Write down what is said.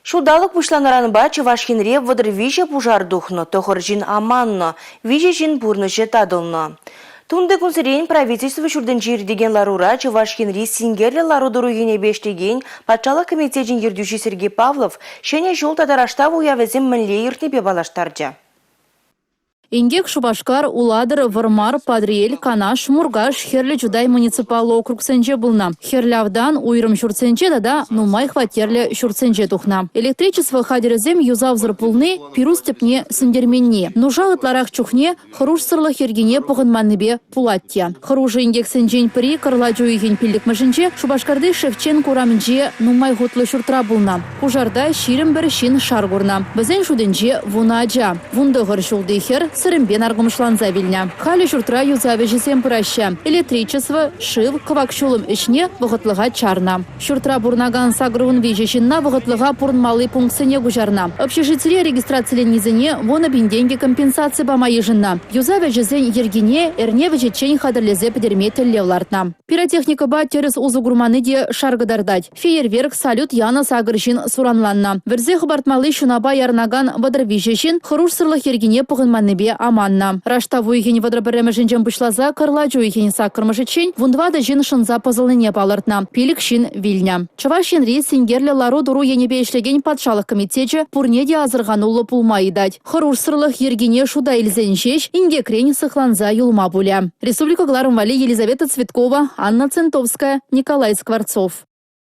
Ҫулталӑк пуҫланнӑранпа Чӑваш Енре 33 пушар тухнӑ, тӑхӑр ҫын аманнӑ, виҫӗ ҫын пурнӑҫӗ татӑлнӑ. Тунти кунсерен Правительство ҫуртӗнче иртекен ларура Чӑваш Енри синкерлӗ лару-тӑру енӗпе ӗҫлекен патшалӑх комитечӗн ертӳҫи Сергей Павлов Ҫӗнӗ ҫул тата Раштав уявӗсем мӗнле иртнипе паллаштарчӗ. Инкек Шупашкар, Улатӑр, Вӑрмар, Патӑрьел, Канаш, Муркаш, Хӗрлӗ Чутай муниципаллӑ округсенче пулнӑ. Хӗрлӗ автан уйрӑм ҫуртсенче тата нумай хваттерлӗ ҫуртсенче тухнӑ. Электричество хатӗрӗсем юсавсӑр пулни, пирус тӗпне сӳнтерменни. Нуша ытларах чухне хӑрушсӑрлӑх йӗркине пӑхӑнманнипе пулать те. Хӑрушӑ инкексенчен пӗри кӑрлач уйӑхӗн пиллӗкмӗшӗнче Шупашкарти Шевченко урамӗнче нумай хутлӑ ҫуртра пулнӑ. Пушарта 21 ҫын шар курнӑ. Вӗсен шутӗнче вунӑ ача. 19 ҫулти хӗр сӗрӗмпе наркӑмӑшланса вилнӗ. Халӗ ҫуртра юсав ӗҫӗсем пыраҫҫӗ. Электричество, шыв, кӑвак ҫулӑм ӗҫне вӑхӑтлӑха чарнӑ. Ҫуртра пурӑнакан 83 ҫынна вӑхӑтлӑха пурӑнмалли пунктсене куҫарнӑ. Общежитире регистрациленнисене 10 000 тенкӗ компенсаци пама йышӑннӑ. Юсав ӗҫӗсен йӗркине эрне вӗҫӗччен хатӗрлесе пӗтерме тӗллев лартнӑ. Пиротехникӑпа тӗрӗс усӑ курманни те шар кӑтартать. Фейерверк, салют янӑ сакӑр ҫын суранланнӑ. Вӗрсе хӑпартмалли ҫунапа ярӑнакан 33 ҫын хӑрушсӑрлӑх йӗркине пӑхӑнманнипе аманнӑ. Раштав уйӑхӗн 31-мӗшӗнчен пуҫласа кӑрлач уйӑхӗн саккӑрмӗшӗччен 14 ҫын шӑнса пӑсӑлнине палӑртнӑ, пилӗк ҫын вилнӗ. Чӑваш Енри синкерлӗ лару-тӑру енӗпе ӗҫлекен патшалӑх комитечӗ пурне те асӑрхануллӑ пулма ыйтать. Хӑрушсӑрлӑх йӗркине шута илсен ҫеҫ инкекрен сыхланса юлма пулӗ. Республика кӑларӑм валли Елизавета Цветкова, Анна Центовская, Николай Скворцов.